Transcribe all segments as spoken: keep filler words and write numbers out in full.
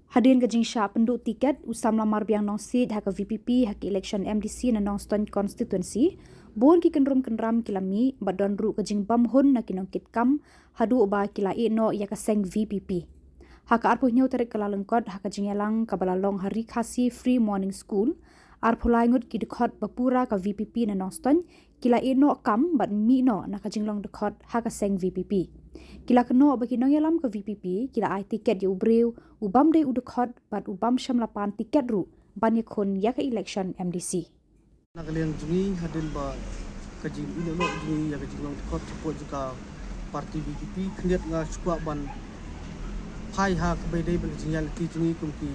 Hadien ka jingshah pynduh tiket u samla Marbiang Nongsiej ha ka VPP ha ka election MDC na Nongstoiñ constituency, bun ki kynrum kynram ki la mih bad don ruh ka jingbam hun na ki nongkitkam haduh ba ki la ïeh noh ïa ka seng VPP. Ha ka arphew hynñiew tarik Kyllalyngkot, ha ka jingïalang kaba la long ha Ri Khasi Free Morning School, arphew lai ngut ki dkhot ba pura ka VPP na Nongstoiñ ki la ïeh noh kam bad mih noh na ka jinglong dkhot ha ka seng VPP. Ki la kynnoh ba ki nongïalam ka VPP ki la ai tiket ïa u briew u bym dei u dkhot bad u bym shym la pan tiket ruh ban ïakhun ïa ka election MDC. Na ka liang jong ngi, hadien ba ka jingïeh noh jong ngi ïa ka jinglong dkhot shapoh jong ka party VPP, khyndiat nga shu kwah ban phai ha kaba ïadei bad ka jingïaid lynti jong ngi kum ki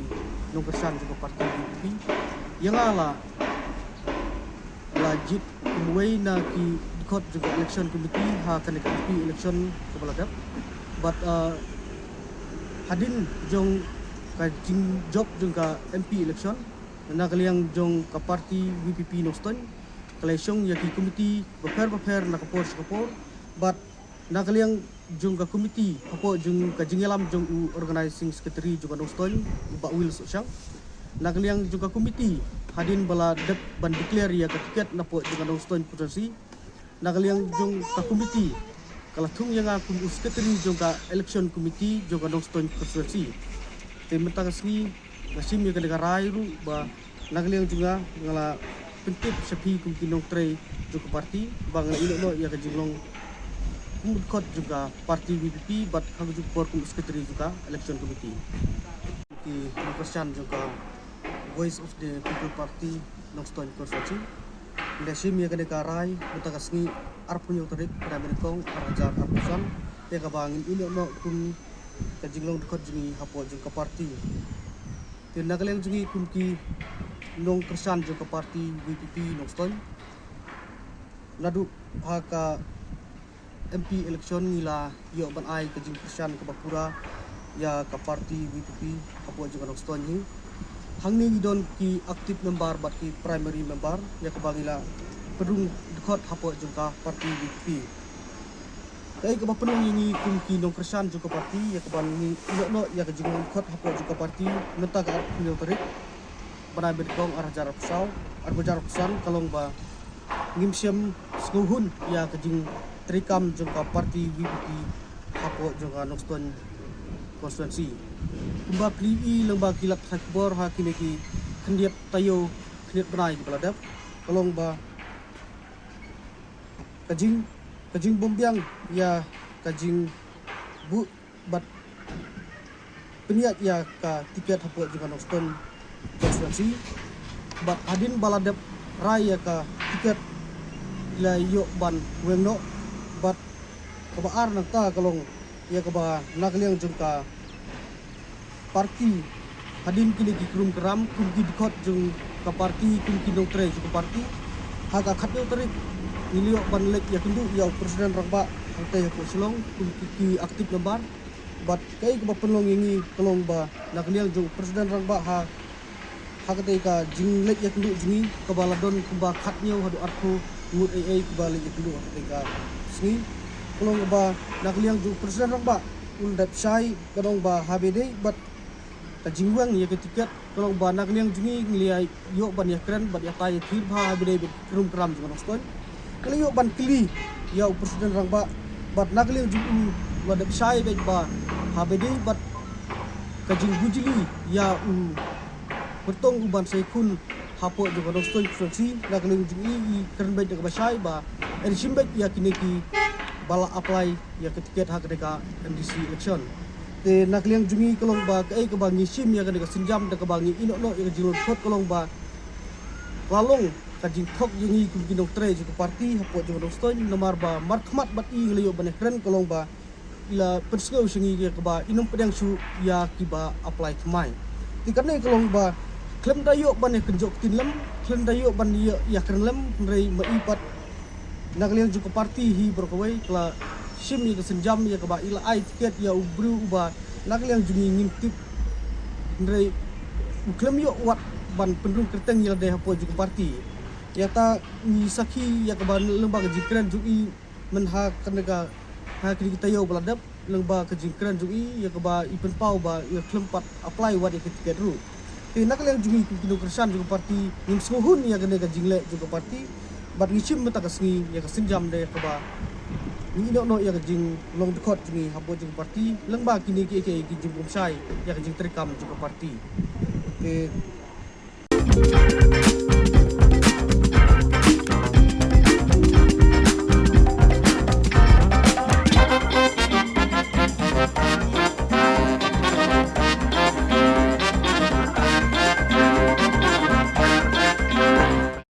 nongkyrshan jong ka party VPP. Ïa nga la, la jied kum uwei na ki dkhot jong ka election committee ha kane ka MP election kaba la dep. Bad, uh, hadien jong ka jingjop jong ka MP election, na ka liang jong ka party VPP Nongstoiñ ka la shong ïa ki committee bapher bapher na ka por sha ka por. Bad na ka liang jong ka committee hapoh jong ka jingïalam jong u organizing secretary jong ka Nongstoiñ, u Bah Will Sohshang, na ka liang jong ka committee, hadien ba la dep ban declare ïa ka tiket napoh jong ka Nongstoiñ constituency, na ka liang jong ka committee ka la thung ïa nga kum u secretary jong ka election committee jong ka Nongstoiñ constituency. Te mynta ka sngi nga shim ïa kane ka rai ruh ba na ka liang jong nga, nga la pyntip sha phi kum ki nongtrei jong ka party ba nga la ïeh noh ïa ka jinglong kum u dkhot jong ka party VPP bad ha kajuh ka por kum u secretary jong ka election committee. Ki nongkyrshan jong ka Voice of the People Party Nongstoiñ constituency. Ngi la shim ïa kane ka rai mynta ka sngi arphew hynñiew tarik Nyngkong ar hajar arphew san, ïa kaba ngin ïeh noh kum ka jinglong dkhot jong ngi hapoh jong ka party. Te na ka liang jong ngi kum ki nongkyrshan jong ka party VPP Nongstoiñ, naduh ha ka MP election ngi la ïoh ban ai ka jingkyrshan kaba pura ïa ka party VPP hapoh jong ka Nongstoiñ hi. Hangne ngi don ki active member bad ki primary member ïa kaba ngi la pynrung dkhot hapoh jong ka party VPP. Kaei kaba pynlong ïa ngi kum ki nongkyrshan jong ka party ïa kaba ngi ïeh noh ïa ka jinglong dkhot hapoh jong ka party mynta ka arphew hynñiew tarik bnai Nyngkong ar hajar arphew saw, ar hajar arphew san, ka long ba ngim shym sngewhun ïa ka jingtreikam jong ka party VPP hapoh jong ka Nongstoiñ constituency. Kumba phi i lyngba ki lad pathai khubor ha kine ki khyndiat taïew khyndiat bnai kiba la dep, ka long ba ka jing, ka jingbymbiang ïa ka jingbuh bad pynïaid ïa ka tiket hapoh jong ka Nongstoiñ constituency. Bad hadien ba la dep rai ïa ka tiket la ïoh ban weng noh. Bad kaba ar nangta ka long ïa kaba na ka liang jong ka party, hadien kine ki kynrum kynram kum ki dkhot jong ka party, kum ki nongtrei jong ka party, ha ka khathynñiew tarik ngi la ïoh ban leit ïakynduh ïa u President Rangbah hangtei hapoh Shillong kum ki, ki active member. Bad kaei kaba pynlong ïa ngi ka long ba na ka liang jong u President Rangbah ha, ha katei ka jingleit ïakynduh jong ngi kaba la don kumba khathynñiew haduh arphew ngut eiei kiba leit ïakynduh ha katei ka sngi. Ka long ba na ka liang jong u President Rangbah u la dep shai, ka long ba haba dei bad ka jingweng ïa ka tiket, ka long ba na ka liang jong ngi ngi la ïoh ban ïakren bad ïatai ïathir bha haba dei bad ki kynrum kynram jong ka Nongstoiñ. Ngi la ïoh ban kylli ïa u President Rangbah bad na ka liang jong u la dep shai beit ba haba dei bad ka jingbujli ïa u kyrtong u ban sa ïakhun hapoh jong ka Nongstoiñ constituency. Na ka liang jong i, i kren beit da kaba shai ba yn shim beit ïa kine kiba la apply ïa ka tiket ha katei ka MDC election. Te na ka liang jong ngi ka long ba kaei kaba ngi shim ïa kane ka sienjam da kaba ngi ïeh noh ïa ka jinglong dkhot ka long ba ka la long ka jingthok ïa ngi kum ki nongtrei jong ka party hapoh jong ka Nongstoiñ, namar ba markhmat bad i ngi la ïoh ban ïakren, ka long ba i la pynsngew sha ngi ïa kaba im pdiang shuh ïa kiba apply thymmai. Te kane ka long ba khlem da ïoh ban ïakynjoh ktien lem, khlem da ïoh ban ïa, ïakren lem, hynrei ma i pat na ka liang jong ka party hi baroh kawei ka la shim ïa ka sienjam ïa kaba i la ai tiket ïa u briew uba na ka liang jong ngi ngim tip, hynrei u khlem ïoh wat ban pynrung kyrteng ïa lade hapoh jong ka party. Ïa kata ngi sakhi ïa kaba lyngba ka jingkren jong i mynha kane ka, ha kine ki taïew ba la dep. lyngba ka jingkren jong i, ïa kaba i pynpaw ba i khlem pat apply wat ïa ka tiket ruh. Te na ka liang jong ngi kum ki nongkyrshan jong ka party, ngim sngewhun ïa kane ka jingleh jong ka party, bad ngi shim mynta ka sngi ïa ka sienjam de kaba ngi ïoh noh ïa ka jinglong dkhot jong ngi hapoh jong ka party lyngba kine kiei kiei ki jingbymshai ïa ka jingtreikam jong ka party. Te